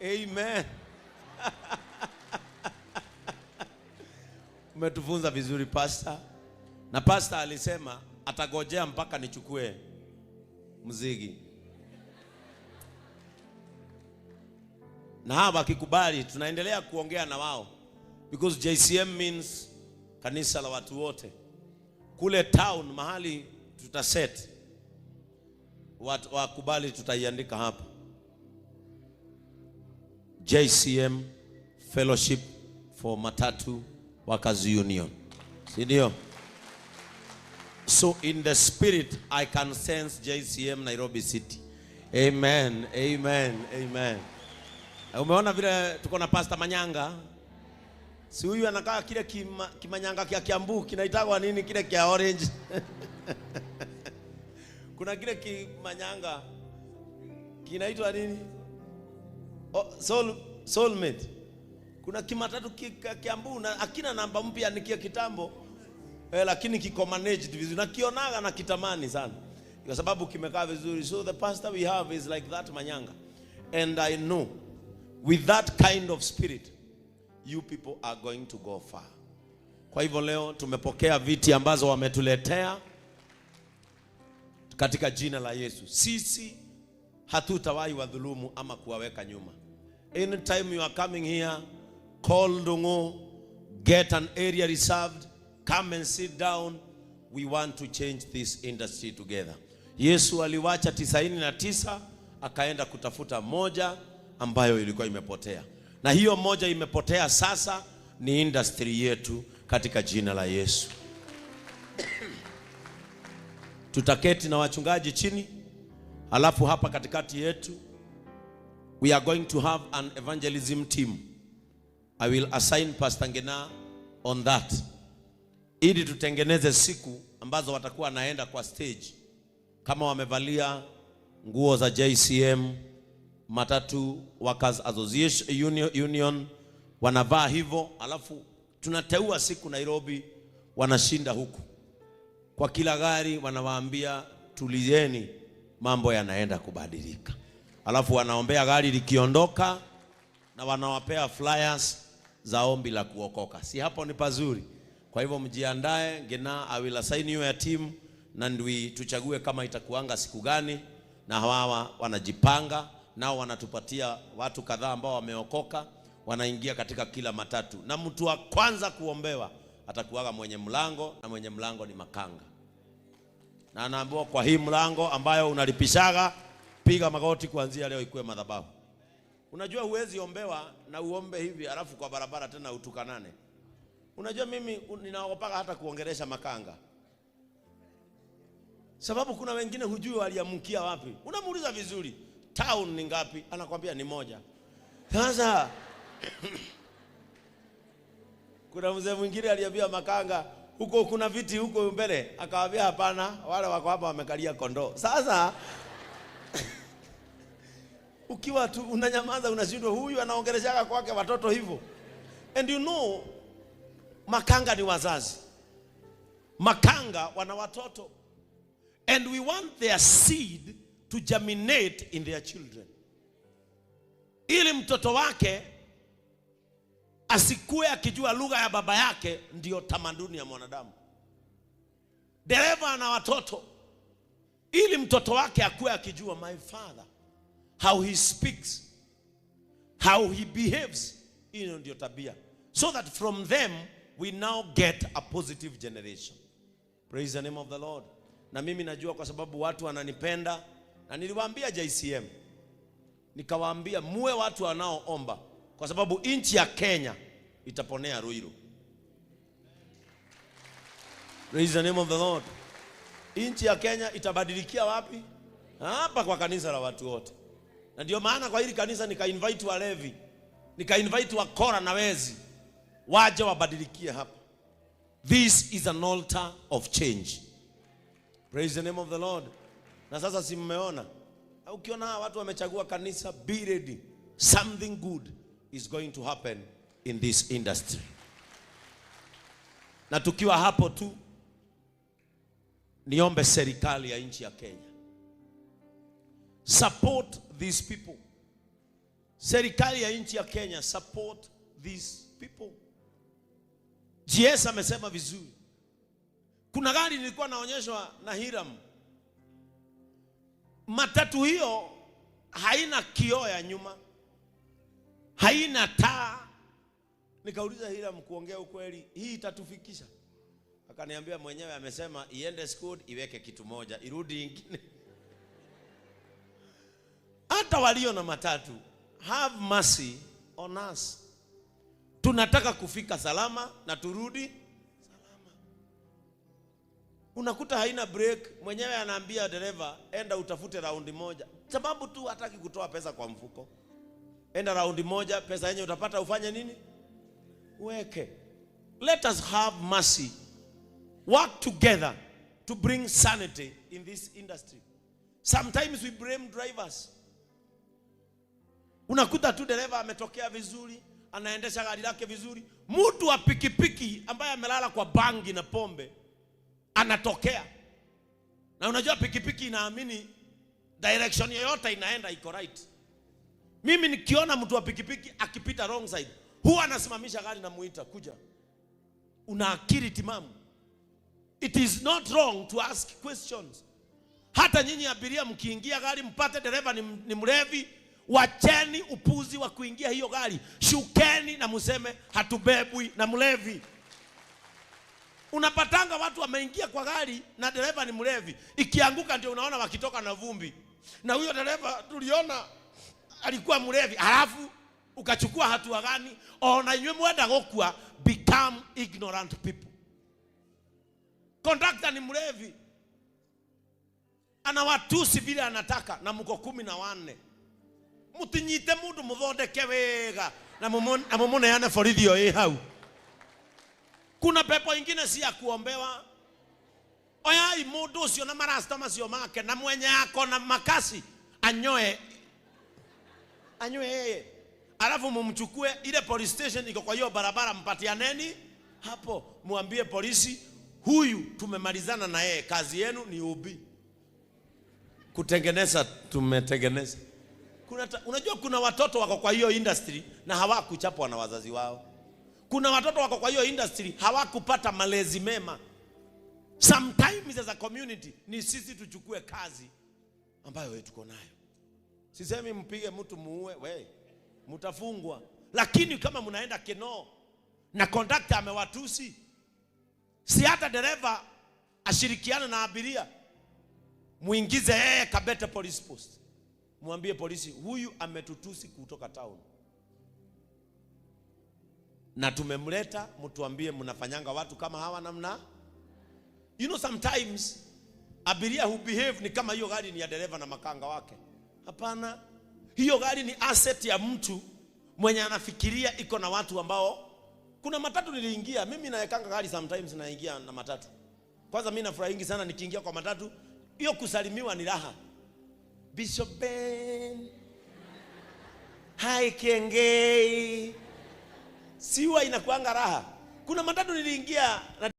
Amen. Umetufunza vizuri, pastor. Na pastor alisema atagojea mpaka nichukue mzigi. Na hawa wakikubali tunaendelea kuongea na wao, because JCM means kanisa la watu wote. Kule town mahali tutaset watu wakubali, tutaiandika hapa JCM Fellowship for Matatu Workers Union, si ndio? So in the spirit I can sense JCM Nairobi City. Amen, amen, amen. Umeona vile tuko na Pastor Manyanga? Si huyu anakaa kile kimanyanga kia Kiambu kinaitagwa nini kile kia orange? Kuna kile kimanyanga kinaitwa nini? Oh, soulmate. Kuna kimatatu Kiambu na akina namba mpya ni kia kitambo. Lakini kiko managed vizuri. Na kionaga na kitamani sana. Kwa sababu kimekaa vizuri. So the pastor we have is like that Manyanga. And I know with that kind of spirit you people are going to go far. Kwa hivyo leo tumepokea viti ambazo wametuletea katika jina la Yesu. Sisi hatutawahi wadhulumu ama kuwaweka nyuma. Anytime you are coming here, call Ndungu, get an area reserved, come and sit down. We want to change this industry together. Yesu aliwacha 99 akaenda kutafuta moja ambayo ilikuwa imepotea. Na hiyo moja imepotea sasa ni industry yetu katika jina la Yesu. Tutaketi na wachungaji chini, alafu hapa katikati yetu we are going to have an evangelism team. I will assign Pastor Ngina on that, ili tutengeneze siku ambazo watakuwa naenda kwa stage kama wamevalia nguo za JCM Matatu Workers Association Union, wanavaa hivyo, alafu tunateua siku Nairobi wanashinda huku kwa kila gari, wanawaambia tulieni, mambo yanaenda kubadilika. Alafu wanaombea gari likiondoka na wanawapea flyers za ombi la kuokoka. Si hapo ni pazuri? Kwa hivyo mjiandae. Ngina, I will assign you a team na ndui tuchague kama itakuanga siku gani, na hawa wanajipanga nao wanatupatia watu kadhaa ambao wameokoka, wanaingia katika kila matatu, na mtu wa kwanza kuombewa atakuwaga mwenye mlango, na mwenye mlango ni makanga, na anaambiwa kwa hii mlango ambayo unalipishaga, piga magoti kuanzia leo ikuwe madhabahu. Unajua huwezi ombewa na uombe hivi alafu kwa barabara tena utukanane. Unajua mimi ninaogopaga hata kuongelesha makanga, sababu kuna wengine hujui waliamkia wapi. Unamuuliza vizuri, town ni ngapi? Anakwambia ni moja. Sasa kuna mzee mwingine aliambia makanga, huko kuna viti huko mbele, akawaambia hapana, wale wako hapa wamekalia kondoo. Sasa ukiwa tu unanyamaza, unashindwa, huyu anaongeleshaga kwake watoto hivyo. And you know, makanga ni wazazi, makanga wana watoto, and we want their seed to germinate in their children, ili mtoto wake asikue akijua lugha ya baba yake. Ndiyo tamaduni ya mwanadamu. Dereva ana watoto, ili mtoto wake akue akijua my father, how he speaks, how he behaves. Hiyo ndio tabia, so that from them we now get a positive generation. Praise the name of the Lord. Na mimi najua kwa sababu watu wananipenda, na niliwaambia JCM, nikawaambia muwe watu wanaoomba, kwa sababu nchi ya Kenya itaponea Ruiru. Praise the name of the Lord. Nchi ya Kenya itabadilikia wapi? Hapa kwa kanisa la watu wote. Na ndio maana kwa hili kanisa nika-invite walevi, nika-invite wakora na wezi waje wabadilikie hapa. This is an altar of change. Praise the name of the Lord. Na sasa si mmeona? Ukiona hawa watu wamechagua kanisa, be ready. Something good is going to happen in this industry. Na tukiwa hapo tu, niombe serikali ya nchi ya Kenya, support these people. Serikali ya nchi ya Kenya, support these people. GS amesema vizuri. Kuna gari nilikuwa naonyeshwa na Hiram. Matatu hiyo haina kioo ya nyuma, haina taa. Nikauliza Hiram, kuongea ukweli, hii itatufikisha? Akaniambia mwenyewe amesema iende school iweke kitu moja, irudi ingine. Hata walio na matatu, have mercy on us. Tunataka kufika salama na turudi salama. Unakuta haina brake, mwenyewe anaambia dereva enda utafute raundi moja, sababu tu hataki kutoa pesa kwa mfuko. Enda raundi moja, pesa yenye utapata ufanye nini? Weke. Let us have mercy. Work together to bring sanity in this industry. Sometimes we blame drivers. Unakuta tu dereva ametokea vizuri, anaendesha gari lake vizuri. Mtu wa pikipiki ambaye amelala kwa bangi na pombe anatokea. Na unajua pikipiki inaamini direction yoyote inaenda iko right. Mimi nikiona mtu wa pikipiki akipita wrong side, huwa anasimamisha gari na muita kuja. Una akili timamu? It is not wrong to ask questions. Hata nyinyi abiria mkiingia gari mpate dereva ni mlevi, wacheni upuzi wa kuingia hiyo gari, shukeni na museme hatubebwi na mlevi. Unapatanga watu wameingia kwa gari na dereva ni mlevi, ikianguka ndio unaona wakitoka na vumbi, na huyo dereva tuliona alikuwa mlevi, halafu ukachukua hatua gani? Ona inywe mwenda gukua, become ignorant people. Kondakta ni mlevi, anawatusi vile anataka, na mko 14. Mutinyite mundu muthondeke wega na mumuneane borithi o ĩ hau. Kuna pepo ingine si ya kuombewa. Oyai mundu ucio na marasta macio make na mwenye ako na makasi anyoe, anyoe yeye, alafu mumchukue ile police station iko kwa hiyo barabara, mpatianeni hapo, muambie polisi huyu tumemalizana na yeye, kazi yenu ni ubi kutengeneza, tumetengeneza. Unajua kuna watoto wako kwa hiyo industry na hawakuchapwa na wazazi wao. Kuna watoto wako kwa hiyo industry hawakupata malezi mema. Sometimes as a community ni sisi tuchukue kazi ambayo wewe tuko nayo. Sisemi mpige mtu muue, we mtafungwa. Lakini kama mnaenda Kinoo na conductor amewatusi, si hata dereva ashirikiane na abiria, muingize yeye Kabete police post, mwambie polisi huyu ametutusi kutoka town na tumemleta, mtuambie mnafanyanga watu kama hawa namna. You know sometimes abiria who behave ni kama hiyo gari ni ya dereva na makanga wake. Hapana, hiyo gari ni asset ya mtu mwenye anafikiria iko na watu ambao. Kuna matatu niliingia mimi, naekanga gari sometimes, naingia na matatu. Kwanza mimi nafurahingi sana nikiingia kwa matatu, hiyo kusalimiwa ni raha. Bishop Ben, hi Kiengei, siwa inakuanga raha. Kuna matatu niliingia na